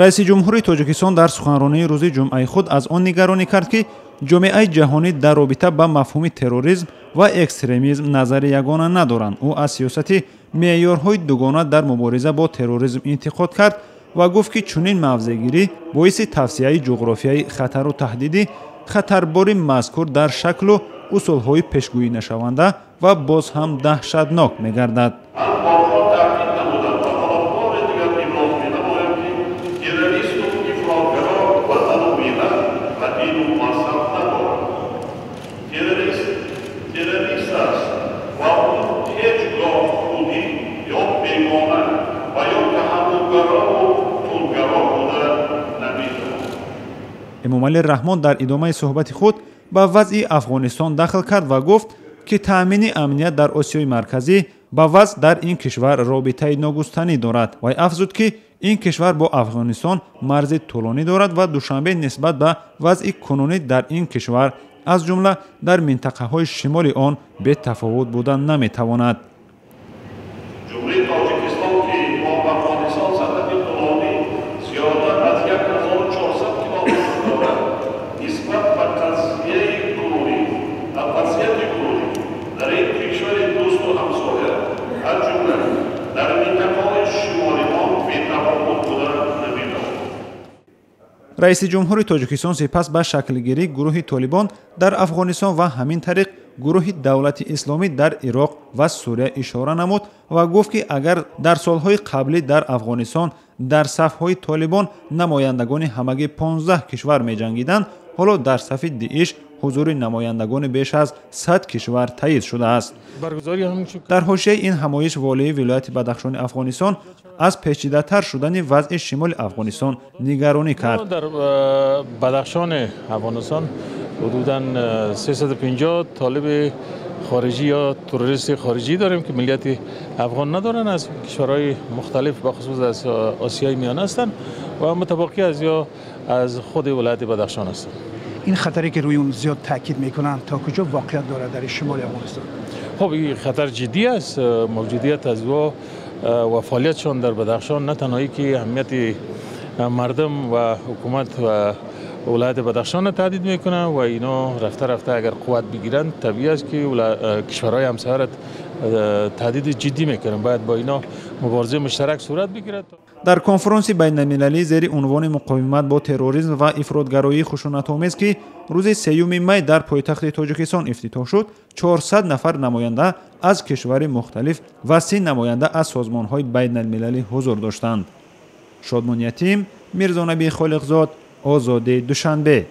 Раиси ҷумҳури Тоҷикистон дар суханронии рӯзи ҷумъаи худ аз он нигаронӣ кард, ки ҷомеаи ҷаҳонӣ дар робита ба мафҳуми терроризм ва экстремизм назари ягона надоранд. Ӯ аз сиёсати меъёрҳои дугона дар мубориза бо терроризм интиқод кард ва гуфт, ки чунин мавзеъгирӣ боиси тавсеаи ҷуғрофияи хатару таҳдиди хатарбори мазкур дар шаклу усулҳои пешгӯӣнашаванда ва боз ҳам даҳшатнок мегардад. Эмомалӣ Раҳмон дар идомаи суҳбати худ ба вазъи Афғонистон дахл кард ва гуфт, ки таъмини амният дар Осиёи Марказӣ ба вазъ дар ин кишвар робитаи ногустанӣ дорад. Вай афзуд, ки ин кишвар бо Афғонистон марзи тӯлонӣ дорад ва Душанбе нисбат ба вазъи кунунӣ дар ин кишвар, аз ҷумла дар минтақаҳои шимоли он, бетафовут буда наметавонад. Раиси ҷумҳури Тоҷикистон сипас ба шаклгирии гурӯҳи Толибон дар Афғонистон ва ҳамин тариқ гурӯҳи Давлати Исломӣ дар Ироқ ва Сурия ишора намуд ва гуфт, ки агар дар солҳои қаблӣ дар Афғонистон дар сафҳои Толибон намояндагони ҳамагӣ 15 кишвар меҷангиданд, ҳоло дар сафи Дииш ҳузури намояндагони беш аз 100 кишвар таъйид шудааст. Дар ҳошияи ин ҳамоиш волии вилояти Бадахшони Афғонистон аз печидатар шудани вазъи шимоли Афғонистон нигаронӣ кард. Дар Бадахшони Афғонистон ҳудудан 350 толиби хориҷӣ ё террористи хориҷӣ дорем, ки миллияти афғон надоранд, аз кишварҳои мухталиф, бахусус аз Осиёи Миёна ҳастанд ва мутабоқӣ аз ё аз худи вилояти Бадахшон ҳастанд. Ин хатаре ки рӯи он зиёд таъкид мекунанд, то куҷо воқеият дорад дар шимоли Афғонистон? Хуб, ин хатар ҷиддӣ аст. Мавҷудият аз ӯ ва фаъолиятшон дар Бадахшон на танҳое ки аҳамияти мардум ва ҳукумат ва вилояти Бадахшонро таҳдид мекунанд ва ино рафта рафта агар қувват бигиранд, табиӣ аст ки кишварҳои ҳамсояро таҳдиди ҷиддӣ мекунанд. Бояд бо ино муборизаи муштарак сурат бигирад. Дар конфронси байналмилалӣ зери унвони муқовимат бо терроризм ва ифротгароии хушунатомез, ки рӯзи 3 май дар пойтахти Тоҷикистон ифтитоҳ шуд, 400 нафар намоянда аз кишвари мухталиф ва 30 намоянда аз созмонҳои байналмилалӣ ҳузур доштанд. Шодмон Ятим, Мирзонаби Холиқзод, Озодӣ, Душанбе.